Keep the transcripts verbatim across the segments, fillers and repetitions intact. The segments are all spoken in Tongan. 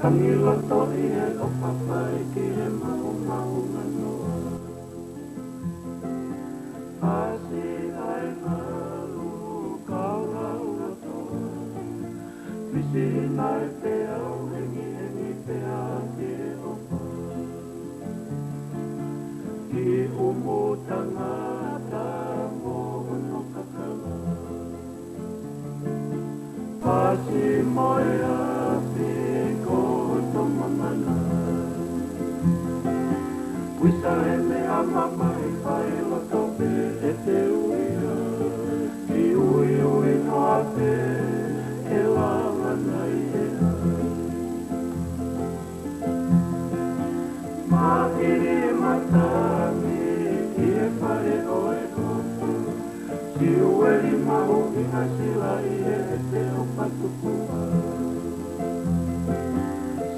Tangi loto ʻi he ʻofa fai ki he maʻumaʻu manoa. Pasi ai ngalu kau lau loto. Misi nai pea u hengihengi pea ki he ʻofa. Ki ʻumu tangata mo hono kakala. Pasi mo e afi ko hoto mamana. Uisa he meʻa mamahi fai loto pē ʻe te ui ai. Ki uiui noa pē ʻe lava nai ʻe ai. Maʻiri matangi ki he fale ʻo e ʻofa. Siueli mahuʻinga sila ʻi he ʻete ʻofa tukuʻa.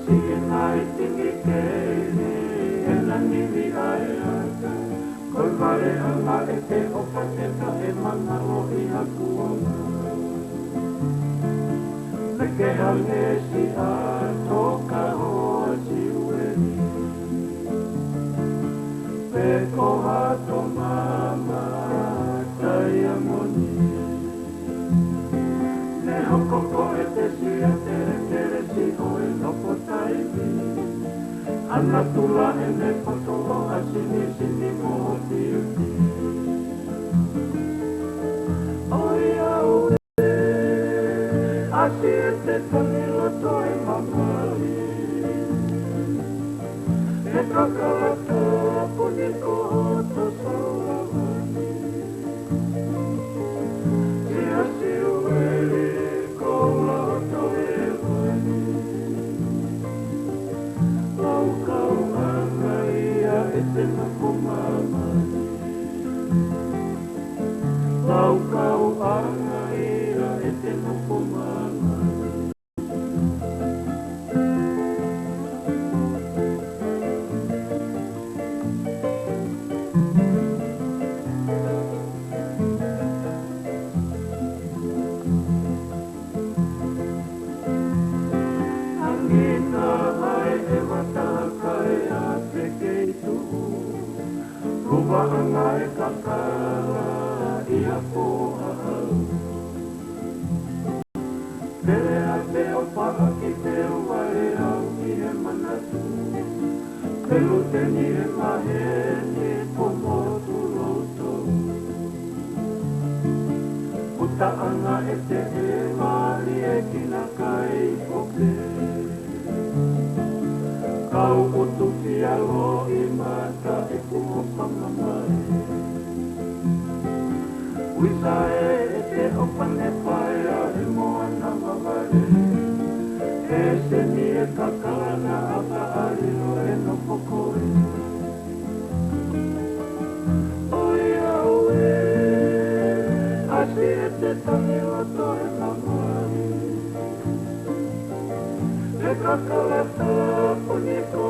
Siʻi nai tingi keini ʻena nivi ʻa e ata. Ko e valeʻanga ʻete ʻofa ʻe taʻemangalo ʻi haku anga. Mei ke hangē siʻa toka hoa Siueli. Pe ko ha toʻomama taiamoni. Ne hoko ko ʻete siʻa teletelesi ʻo e nofo taimi. Ana tula ʻene poto ʻo ʻasi ni sini mo tiuti. ʻOi au ē, ʻasi ʻete tangi loto e mamahi. He kakala tapu ni ko hoto saulava ni. Siʻa Siueli ko ula hoto e vani. Laukau anga ia ʻete nofo mamani. Laukau anga ia ʻete nofo mamani. Angina ai e mata kai a te kei tuʻu. Luvaʻanga e kakala ʻi ha pō ʻaʻau. Pele ʻa te ʻofa ʻaki te u vale au ki he manatu. Pelu teni he maheni po motu loutou. Putaʻanga ʻete e vali e kina kai poke. Kau utu fia loʻimata e kuo panga mai. Uisa ē ʻete ʻofa ne paea he moana vavale. ʻE seni e kakala naʻa faʻa lilo e nofo ko ē. ʻOi au ē, ʻasi ʻete tangi loto e mamahi. He kakala tapu ni ko